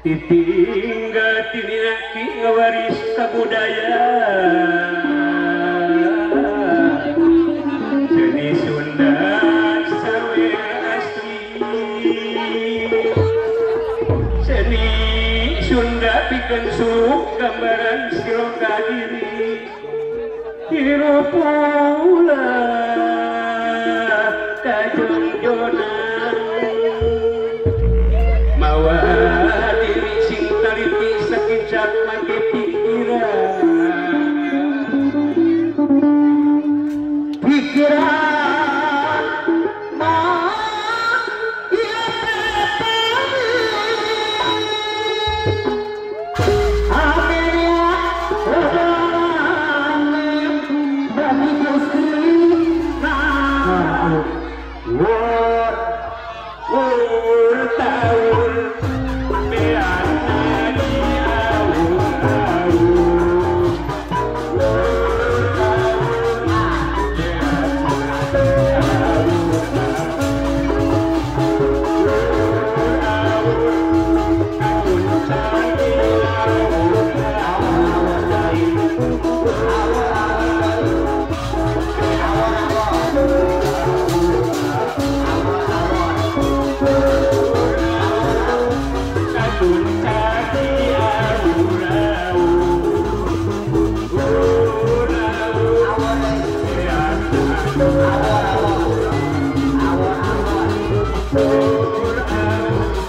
Ditinggal tinaki ngawaris kabudayaan seni Sunda sawe asli seni Sunda pikeun suuk gambaran siloka diri hirup ulah kajeng. jona mawa diri sing taliti sakincap make pikiran pikiran mah Thank you.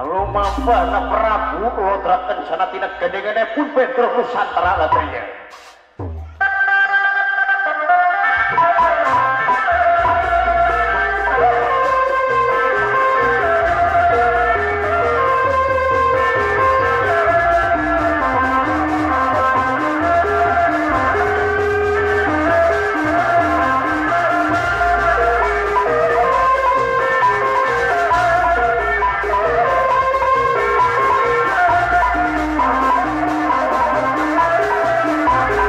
Lumambana Prabu Lodra Kencana tina gendengane pun Bendro Nusantara latriya. Bye.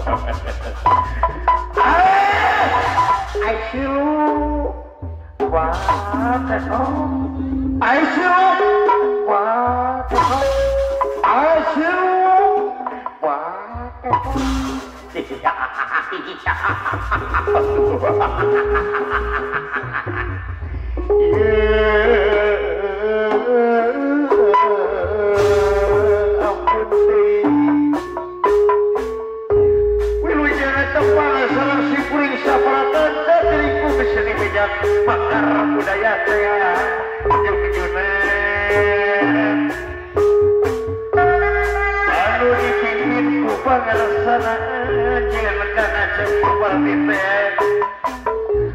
Ai silu wah ai silu wah ai silu wah. Pakar budaya saya anu dipimpin ku pangarsana jeung kana seperti teh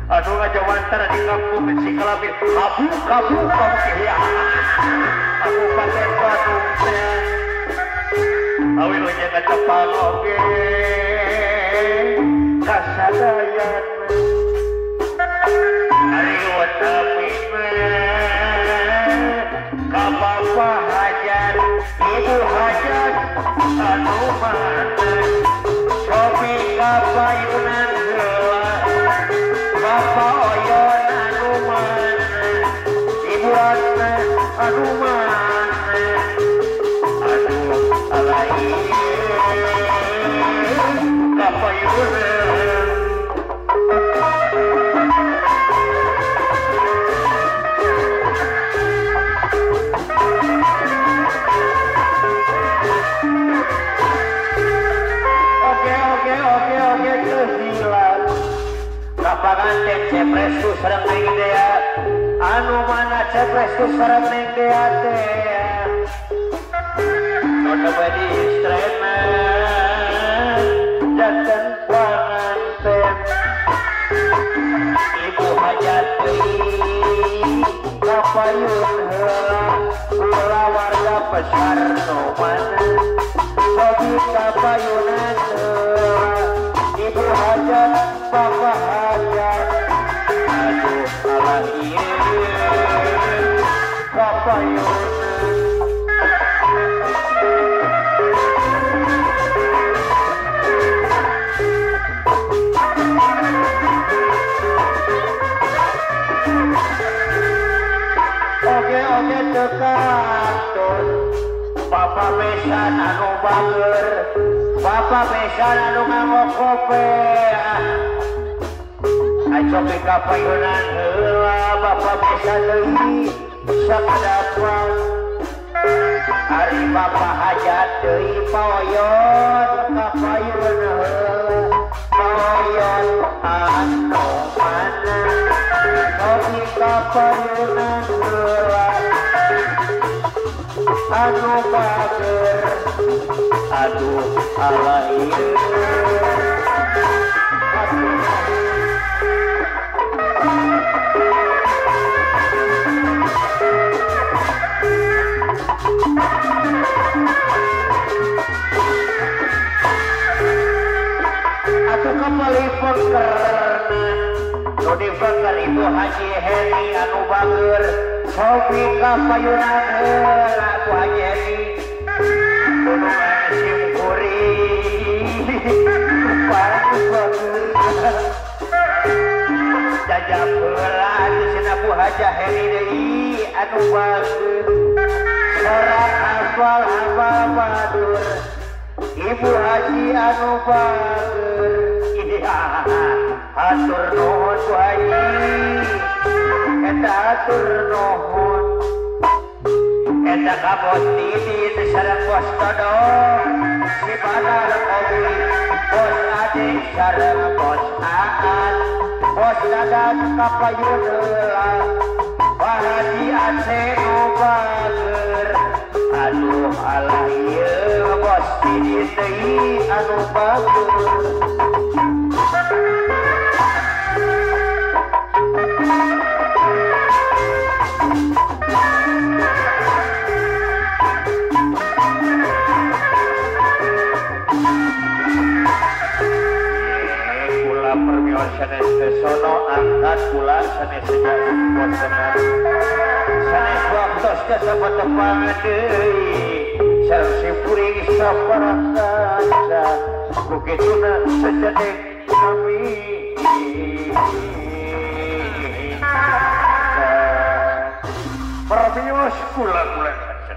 anu ngajawantara di kampung Cikalamin kabu kabu kabu ya Kabupaten Bandung teh awi leujeun tepang oge kasadayana ka Bapak Hajat, Ibu Hajat, anu mana Sopi kapayunan heula, Bapak Oyon anu mana, Ibu Ratna anu mana, aduh alai kapayunan. Kapanganten cepres ku sareng Neng Dea, anu mana cepres ku sareng Neng Dea teh nu badi istrena janten panganten Ibu Hajat deui kapayun heula kula warga besar nu mana sobi kapayunan heula Ibu Hajat Bapak Hajat aduh alah ieu kapayunan. Oke oke tekatur Bapak besan anu bager, Bapak besan anu nganggo kope. Acopi kapayunan heula Bapak besan deui sakadapan. Ari Bapak Hajat deui paoyon kapayun heula paoyon anu mana sopi kapayunan heula anu bager aduh alah ieu. Atuh kapali pekerna nu dipeker Ibu Haji Heni anu bager sopi kapayunan heula Bu Haji Heni tulungan sim kuring jajab heula atuh cenah Bu Haji Heni deui anu bager sorak hafal hafal batur Ibu Haji anu bager. Hatur nuhun Bu Haji eta hatur nuhun eta ka Bos Didin sareng Bos Todong si Badar Obi Bos Ade sareng Bos Aan Bos Dadan kapayun heula Pak Haji Aceh nu bager aduh alah ieu Bos Didin deui anu bager. Kula permios sanes sono angkat kula sanes bosenan sanes waktos kasapatepang deui sareng simkuring saparakaca Kukituna sejati kami permios kula-kula kaca.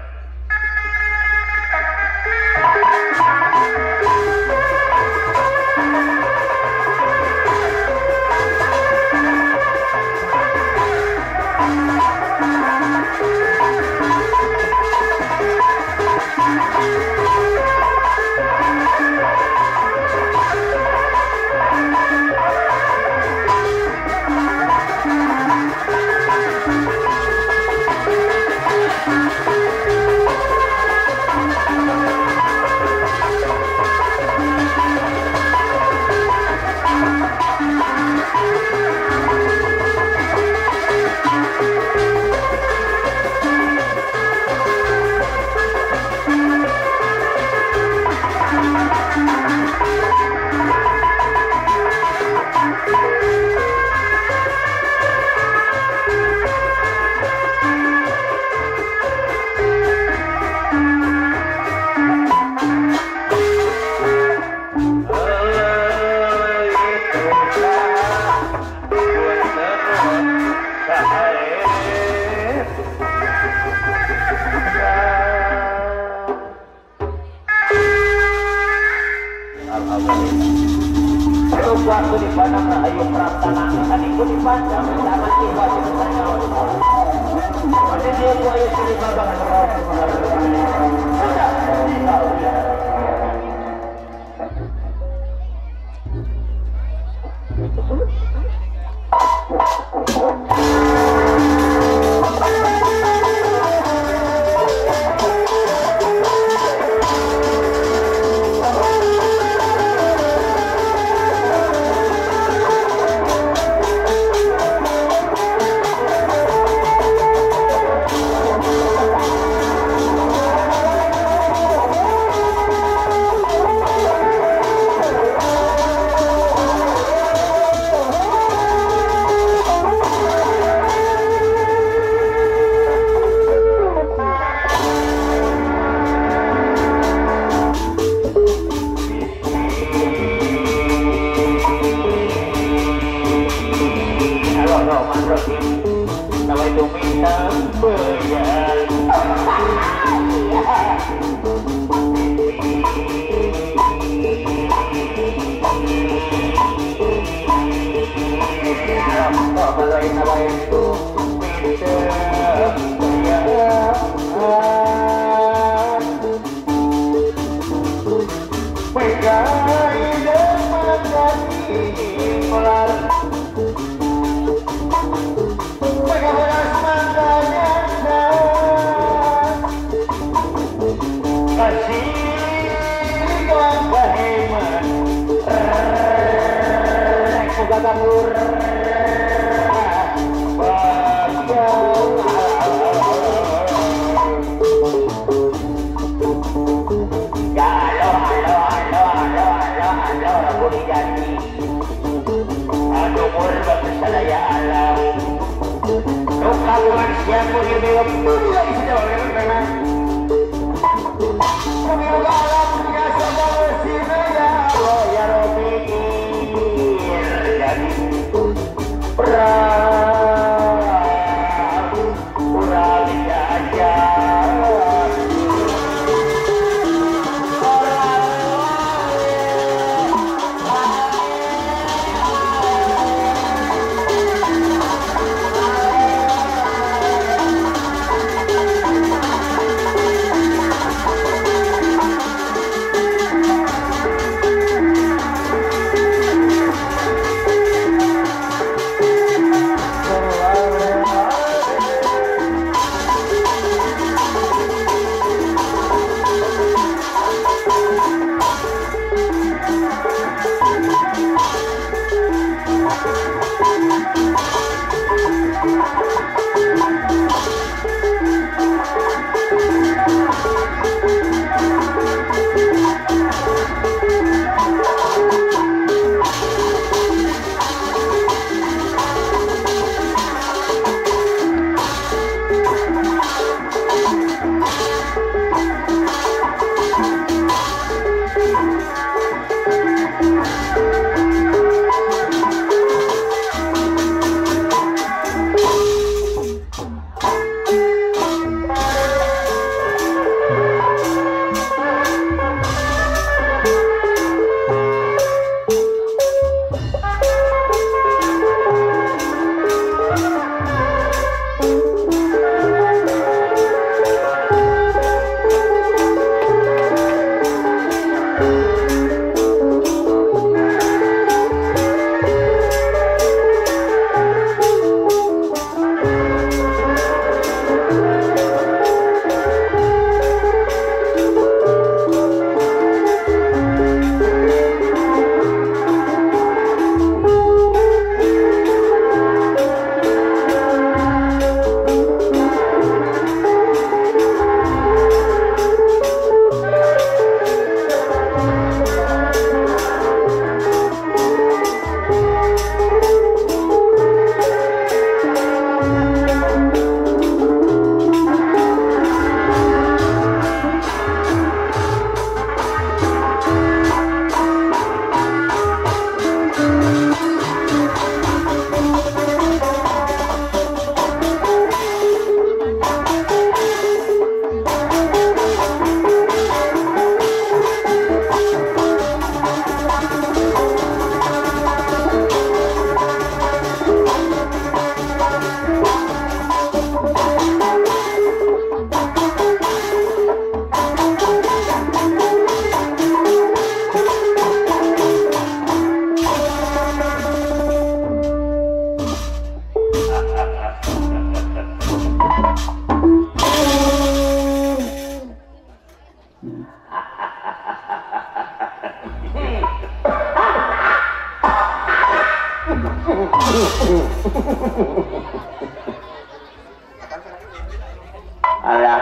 Alah.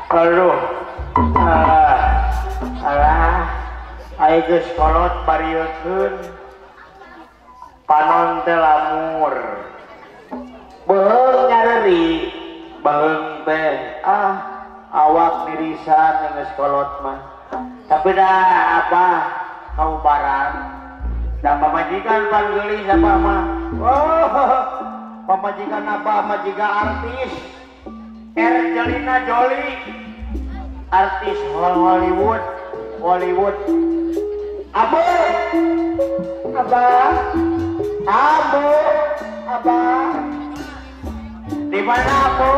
Aduh. Alah. Aing geus kolot bariekeun. Panon teh lamur. Beuheung nyareri. Beuheung teh ah awak dirisan geus kolot mah. Tapi dah apa kaubaran. Da pamajikan panggeulis apa mah. Oh, pamajikan abah mah jiga artis. Angelina Jolie. Artis Hollywood. Hollywood. Abu. Abah. Abu. Abah. Di mana Abu?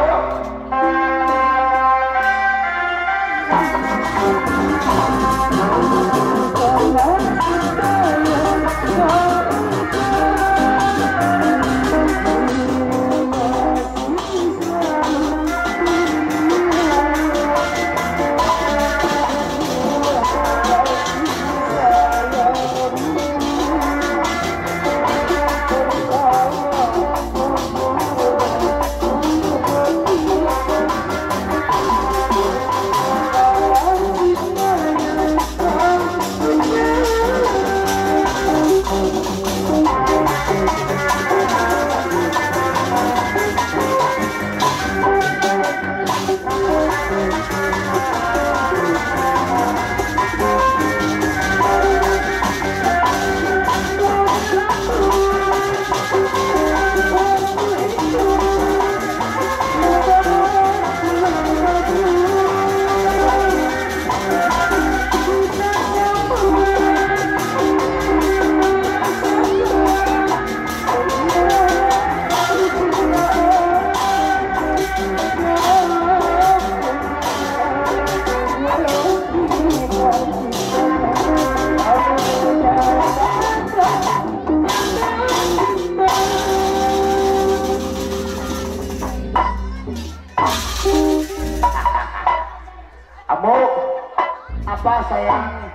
Apa sayang?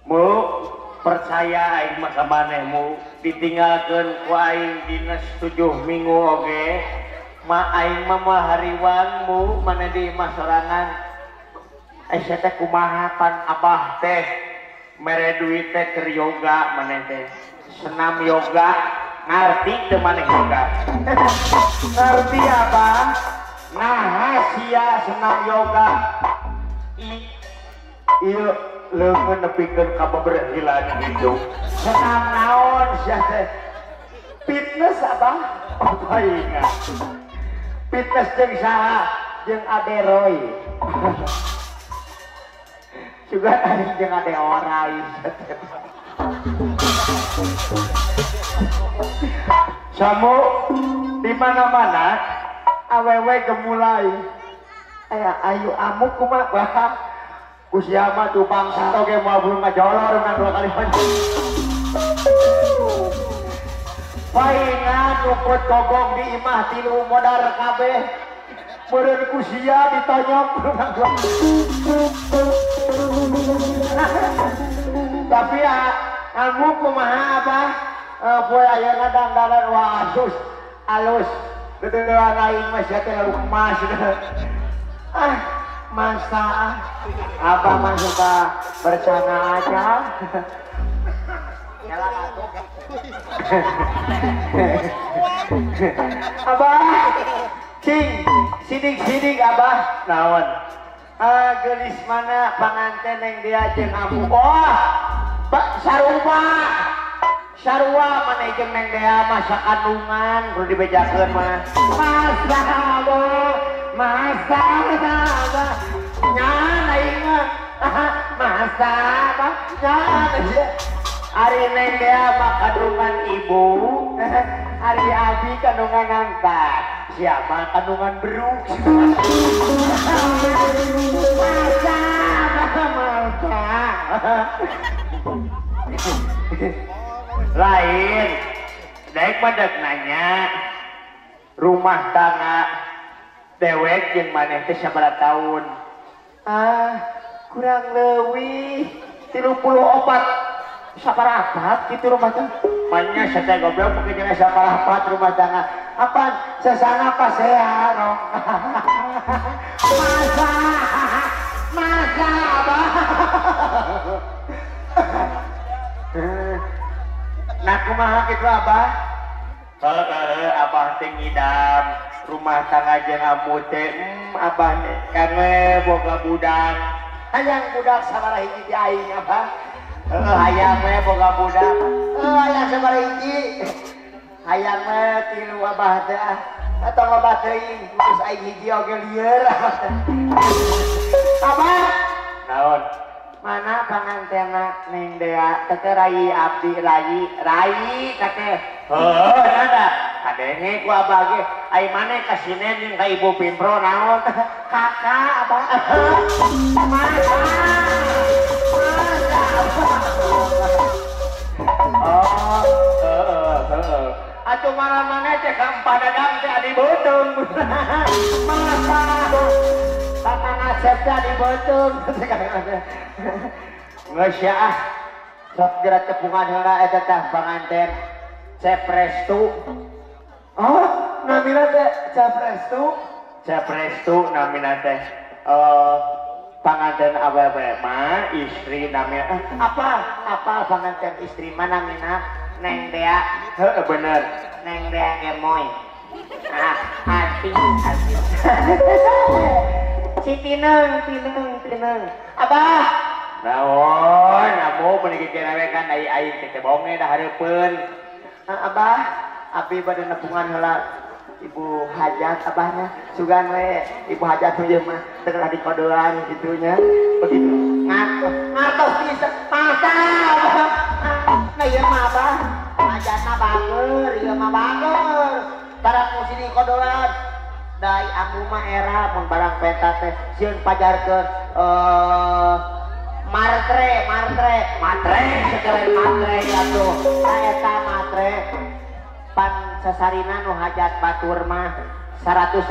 Mu percaya aing mah ka manehmu ditinggalkeun ku aing dinas 7 minggu oge ma aing mah moal hariwangmu maneh di imah sorangan. Aisyah teh kumaha pan abah teh mere duit teh keur yoga maneh teh senam yoga ngarti teu maneh yoga. Ngarti abah? Nah sia senam yoga ieu leungeun nepikeun ka beberhilan hidup. Senam naon sia teh? Fitness abah. Oh ingat. Fitness jeung saha? Jeung Ade Roy. Juga aing jeung Ade Orai. Samu di mana-mana awewe gemulai. Aya ayu amuk kumaha wah. Ku sia mah tuh bangsa oge moal belum ngajolor ngan 2 kali panjang. Paingan nukut kogong di imah tilu modar kabeh. Meureun ku sia ditonyok. Tapi ya kamu kumaha abah? Poe ayeuna dangdanan wah asus alus. Dedean aing mah sia teh emas. Ah, masa ah. Abah mah suka bercanda aja. Abah, cing, sidik-sidik abah. Naon? Ah, geulis mana panganten yang dia jeung amu. Oh, sarua. Sarua mana jeung neng dea masa kandungan kudu dibejakeun mah. Masa abah, masa abah. Nyan aing mah. Masa abah, nyan. Ari neng dea mah kandungan ibu, ari abi kandungan angka. Siapa kandungan beruk? Masa, masa. Lain, daek mah dek nanya rumah tangga dewek jeung maneh teh sabaraha tahun? Ah, kurang leuwih 34. Saparapat gitu rumah tangga. Manya sate goblok mungkin jangan saparapat rumah tangga. Apaan? Sesana apa saya rong. Masa masa abah. Nah kumaha kitu abah? Heeh abah teh ngidam rumah tangga jeung amu teh abah kange boga budak. Hayang budak sabaraha hiji di aing abah. Hayang we boga budak. Hayang sabaraha hiji. Hayang we tilu abah teh atau abah teuing geus aing hiji oge lieur. Abah naon? Mana pangantena Neng Dea teh rai abdi rai rai teh. Heuh nada kadenge ku abah ge ai maneh ka sinen jeung ka Ibu Pimpro naon? Kakak abah. Masa masa oh heeh atuh malah maneh teh ka empadadang teh adi beuteung. Masa kakang Asep teh adi beuteung. Geus ya ah sok geura tepungan heula eta tah panganten Ceprestu. Oh namina teh Ceprestu. Ceprestu namina teh panganten awewe mah istri namina apa apa panganten istri mah namina Neng Dea. Heeh bener Neng Dea Gemoy. Ah hati hati si tineng tineng tineng abah naon amu meuni kieu kan ai aing teh bonge da hareupeun. Abah abi bade nepungan heula ibu hajat abahnya sugan we ibu hajat ieu mah teu di kodoan kitu nya begitu ngartos pisan masa abah. Nah ieu mah abah hajatna bager ieu mah bager barang mesti di kodoan dai amu mah era mun barang peta teh sieun pajarkeun matre matre matre sekalian matre atuh eta matre pan sasarina nu hajat batur mah 100.000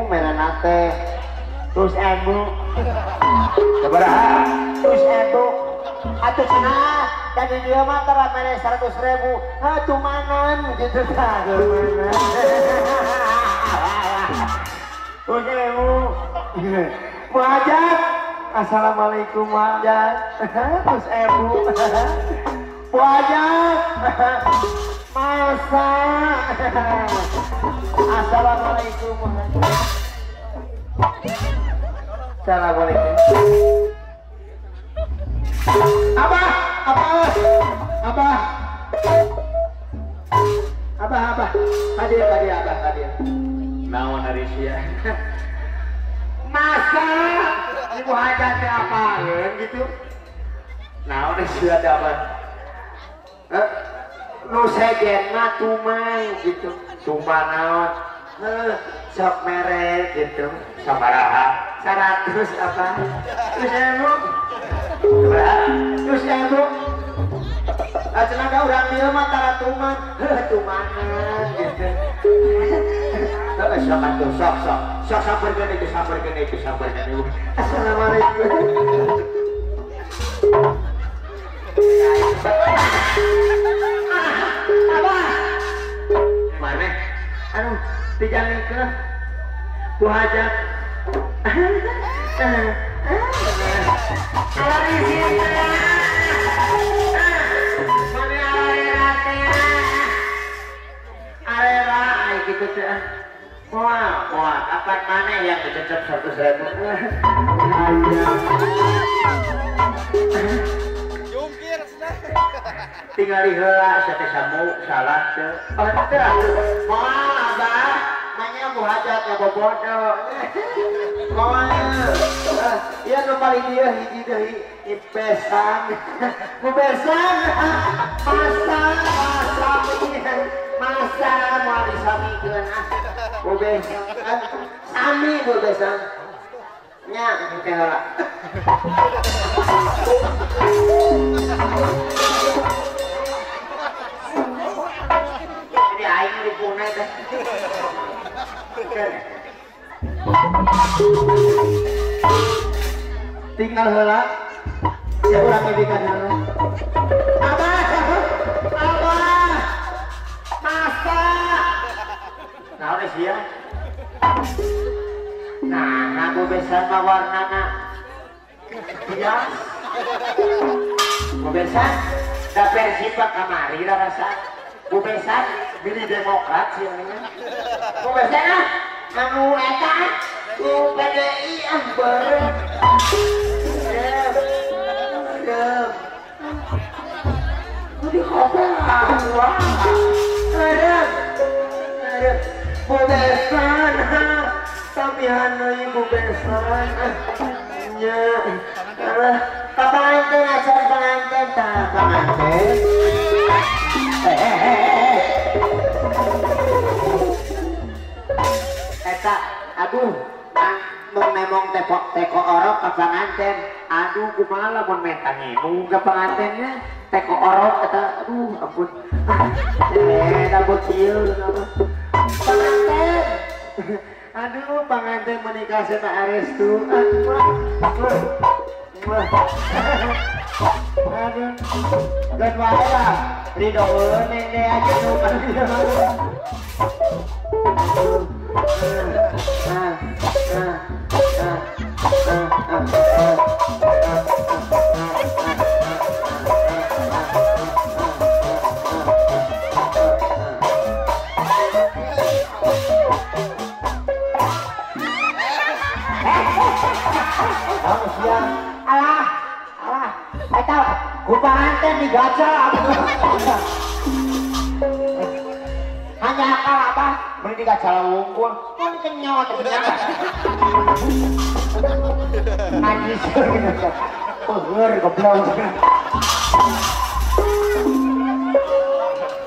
merana teh terus ebu sabaraha terus ebu atuh cenah da di dieu mah tara mere 100.000 heuh tumanan gitu tah tumanan terus ebu bu hajat assalamualaikum hajat terus ebu bu hajat masa assalamualaikum. Assalamualaikum. Abah abah abah abah abah hadir hadir abah hadir naon ari sia masa ibu hajat teh apaleun gitu naon sia teh abah nu sejen mah tumang gitu tumang naon sok mere gitu sabaraha 100 apa terus ebu sabaraha terus ebu cenah ka urang dieu mah tara tuman heuh tumanan gitu heuh sok atuh sok sok sok sampeurkeun itu sampeurkeun itu sampeurkeun. Assalamualaikum. Abah mana aduh dijalikeun ku hajat ari sieuna mana arera teh arera ai kitu teh moal moal kapan mana yang dicecep 100.000 jungkir tinggal heula sate samu salah teu oh teu atuh moal abah nanya bu hajat ngabobodo moal ieu nu paling ieu hiji deui ipesan nu besan masa masa masa moal disamikeun ah bu besan sami bu besan nya teh heula. Jadi aing dipuna teh. Tinggal heula. Urang ibikan heula. Abah, abah, masa. Naon sia? Nah, aku besan mah warnana bias. Bu besan da Persib kamari rasa. Bu besan milih Demokrat sih nya. Bu besan ah anu eta ah ku PDI ah beureum. Beureum. Nu di kopa. Wah. Beureum. Beureum. Bu besan samihan deui Bu besan. Nya. Alah, ka panganten acan panganten tah panganten. Eta aduh mong nemong teko orok ka panganten. Aduh kumaha lamun menta nginum ka pangantennya teko orok eta aduh ampun. Eta bocil panganten. Aduh panganten menikah seta arestu. Aduh geus wae lah ridoeun neng deh aja nu Alah, alah, eta ku panganten digaca. Hanya akal apa? Mending digaca wungkul, mun kenyot. Ngaji peueur goblok.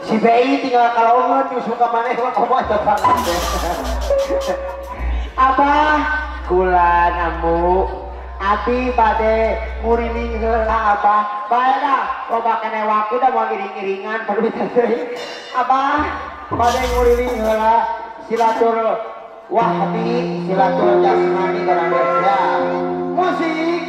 Si BI tinggal kalongeun nyusul ka maneh mah komo eta panganten. Abah kula namu abi bade nguriling heula abah. Bae dah loba keneh waktu da moal iring-iringan perlu teh. Abah bade nguriling heula silatur wahmi silatur jasmani barang ya. Musik.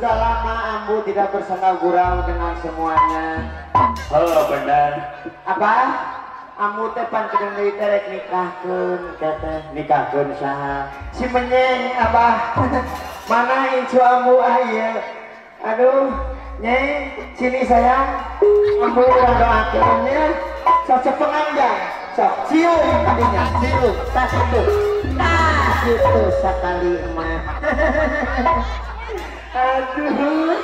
Sudah lama Ambu tidak bersenda gurau dengan semuanya. Oh benar. Apa? Ambu teh pan deui teh rek nikahkeun teh. Nikahkeun saha? Si Menyeng Abah. Mana incu Ambu ieu? Aduh, Nyeng, sini sayang. Ambu urang doakeun nya. Sok cepengan jang. Sok cium tadinya, cium. Tah kitu. Tah kitu sakali mah. Aduh.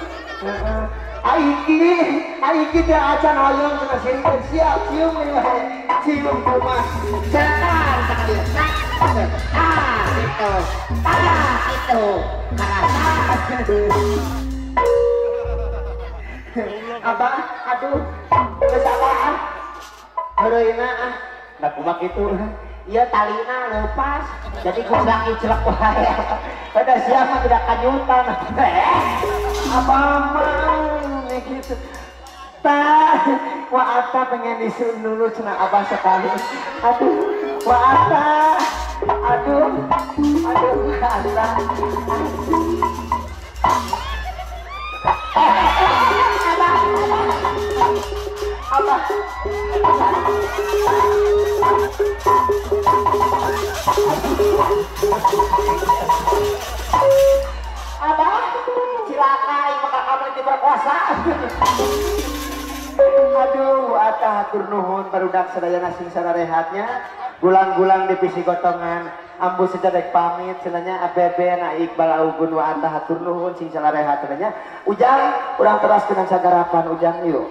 Aiki teh acan hoyong cenah sirik siap cium we. Cium kumaha. Cetan sakali. Tah kitu. Tah kitu. Karasa. Abah, aduh, geus abah ah. Heureuyna ah. Da kumaha kitu? Ieu talina leupas, jadi kuclang iclek wae. Pada siapa tidak kanyutan. Abah mah kitu. Tah, wa ata pengen disun dulu cenah abah sekali. Aduh, wa ata. Aduh, aduh, wa ata. Abah, Abah, cilaka maka kamu diperkosa. Aduh, atah hatur nuhun barudak sadayana sing sararehatnya, gulang-gulang di pisi gotongan. Ambu sejadek pamit cenanya ABB na Iqbal Augun wa atah hatur nuhun sing sararehat cenanya. Ujang, urang teraskeun sagarapan Ujang yuk.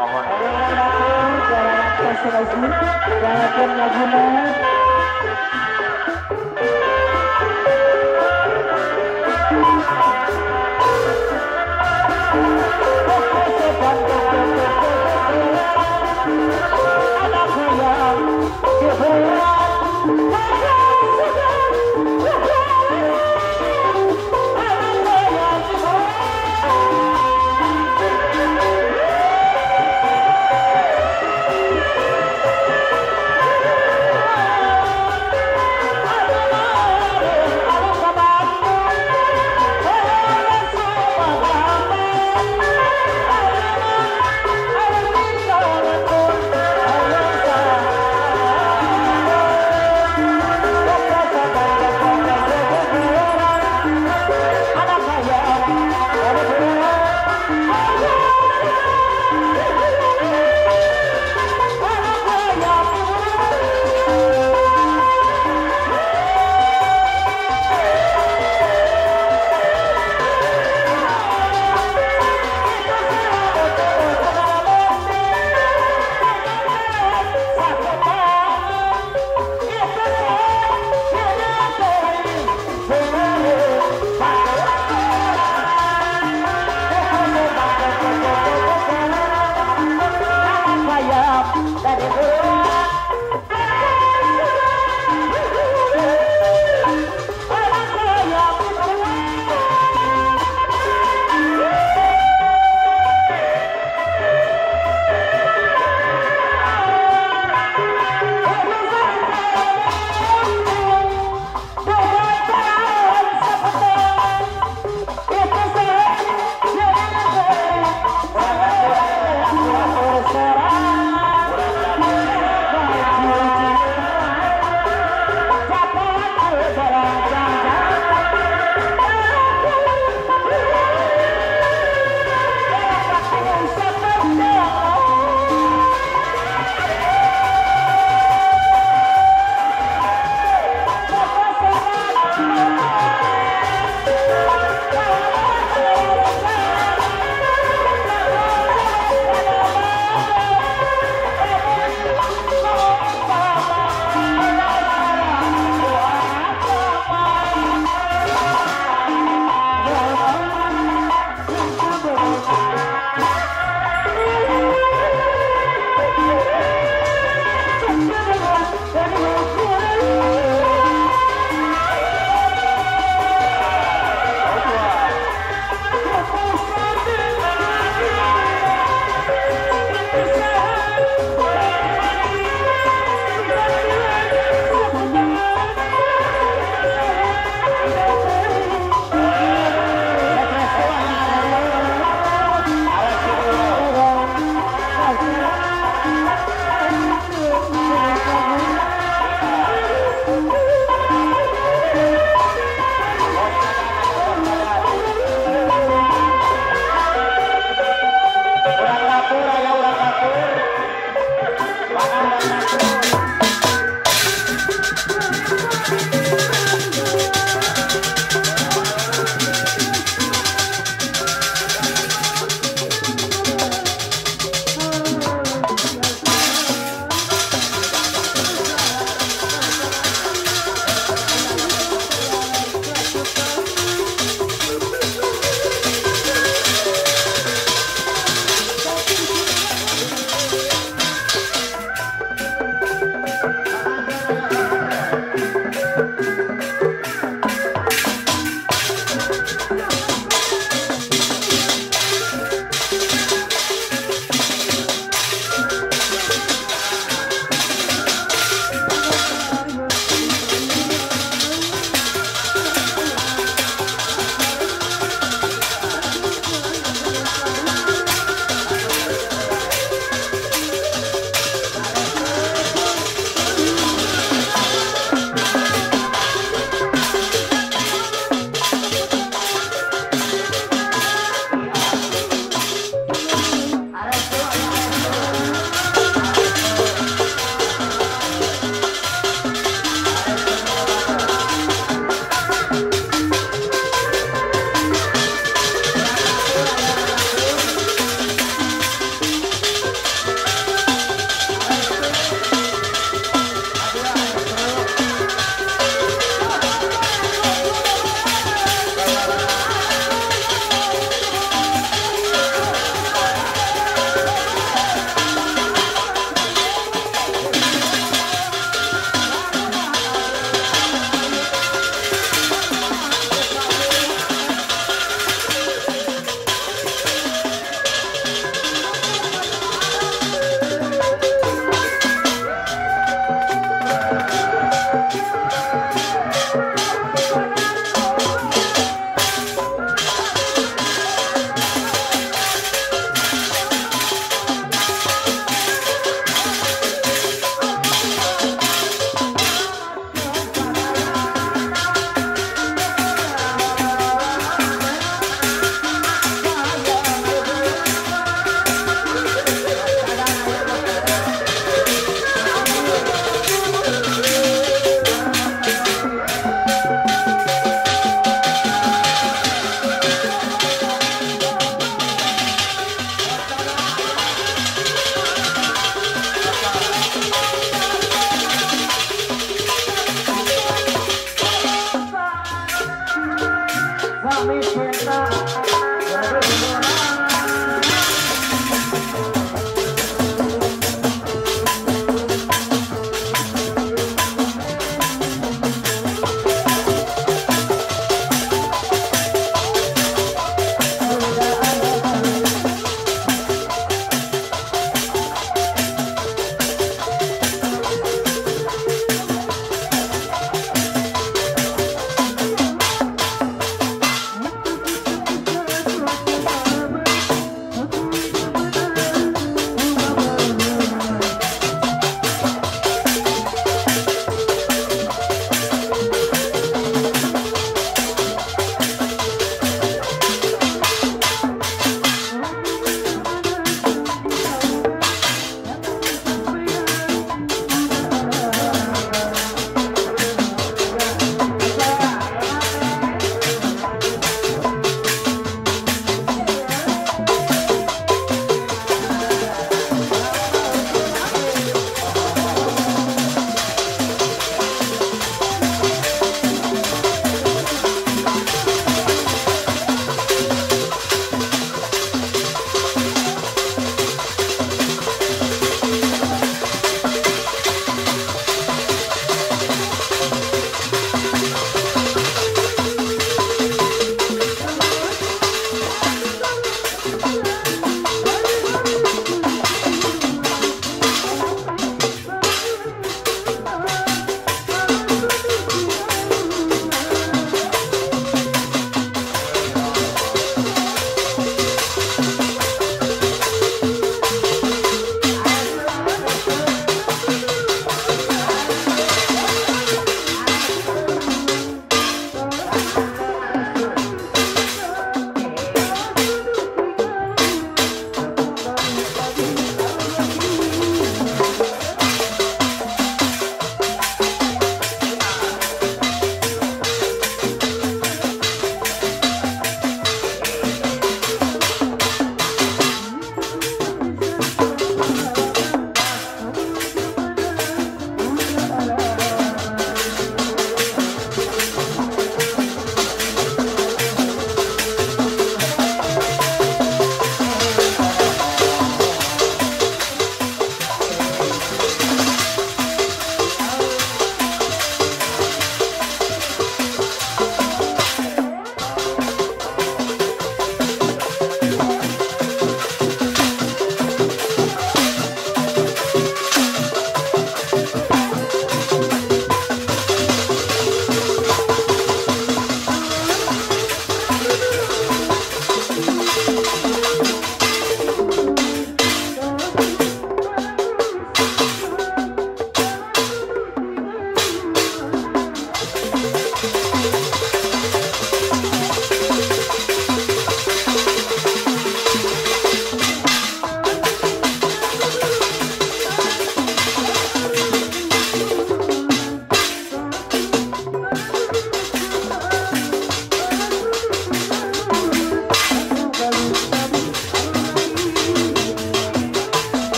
Mohon.